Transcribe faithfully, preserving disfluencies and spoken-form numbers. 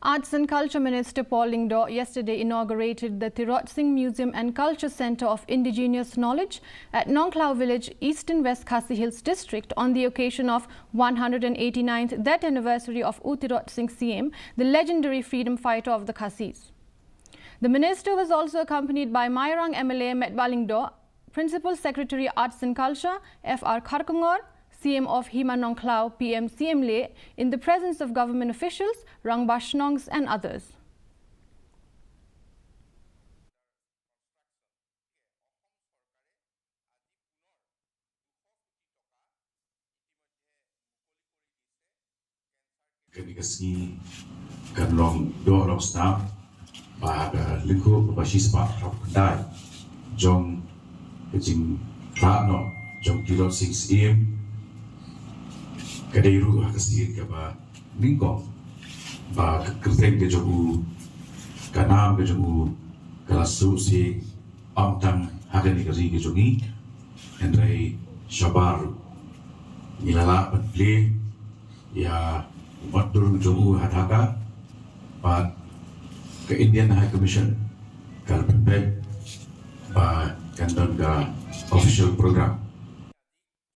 Arts and Culture Minister Paul Lyngdoh yesterday inaugurated the Tirot Sing Museum and Culture Centre of Indigenous Knowledge at Nongkhlaw Village, Eastern West Khasi Hills District, on the occasion of one hundred eighty-ninth death anniversary of U Tirot Sing Syiem, the legendary freedom fighter of the Khasis. The minister was also accompanied by Mairang M L A Metbah Lyngdoh, Principal Secretary Arts and Culture, F R Kharkongor, C M of Hima Nongkhlaw, P M C M Leh, in the presence of government officials, Rangbah Shnongs and others. Kane ka sngi kan long doh long snam ba ka lyngkhuh kaba shispah hynriew khyndai jong ka jingkhlad noh jong Tirot Sing Syiem. Ka dei ruh ha ka sien kaba nyngkong ba ka kyrteng ka jong u, ka nam ka jong u ka la shu shu ym tang ha kane ka ri ka jong ngi, hynrei shabar ruh. Ngi la lah ban plie ïa u mat dur jong u ha Dhaka, bad ka Indian High Commission ka la pynbeit ba kan don ka official program